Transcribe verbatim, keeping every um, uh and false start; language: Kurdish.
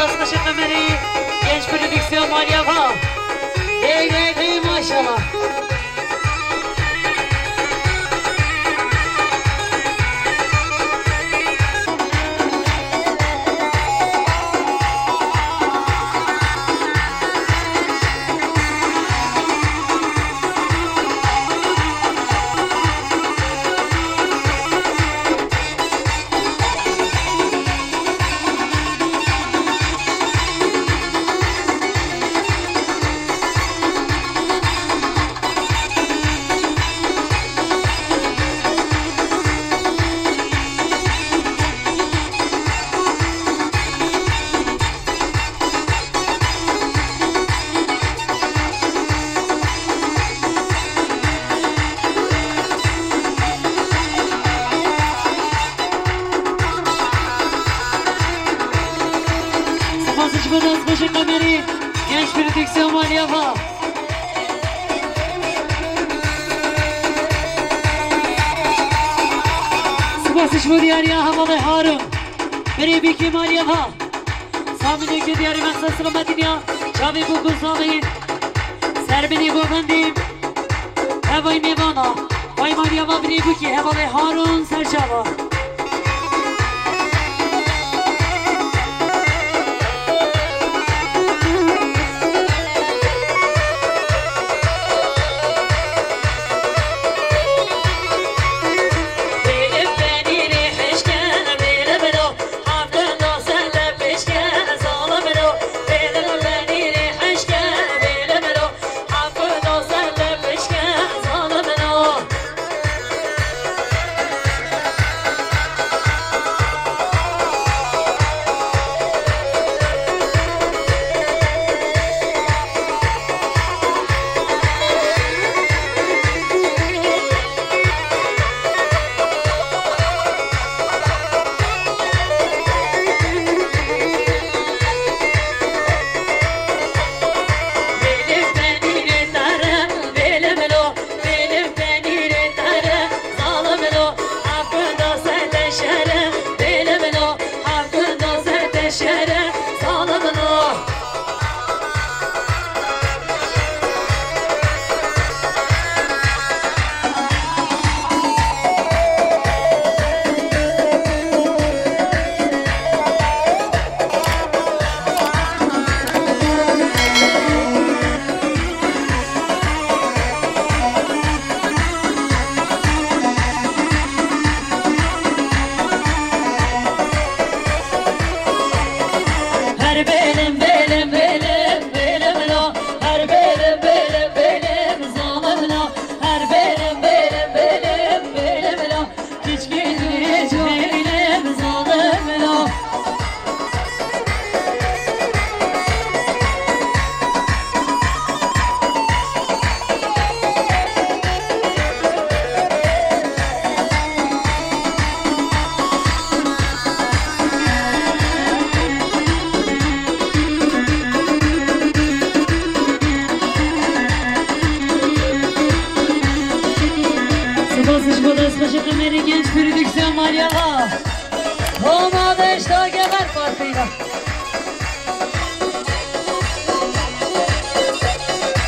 Destxweşê Qemerî, genç prodüksiyon Maliyeva. Hey, hey, hey, maşallah. Spas ji bo destxweşê Qemerî, genç prodüksiyon Maliyeva. Spas ji bo diyariya hevalê Harun. Berê bîkê Maliyeva. Samînê ke diyarê Mexsed Selametîn ya, çavê bo ku zavê serbinê govendî. Hevay mêvana, vay Maliyeva birê bûkê, hevalê Harun Serçava. Her bêlim, bêlim, bêlim, bêlim lo. Her bêlim, bêlim, bêlim, zalim lo. Her bêlim, bêlim, bêlim, bêlim lo. Küçük bir bêlim, zalim lo. Spas ji bo destxweşê Qemerê Genç Prodüksiyon Maliyeva. Homa deşta geber partiyla.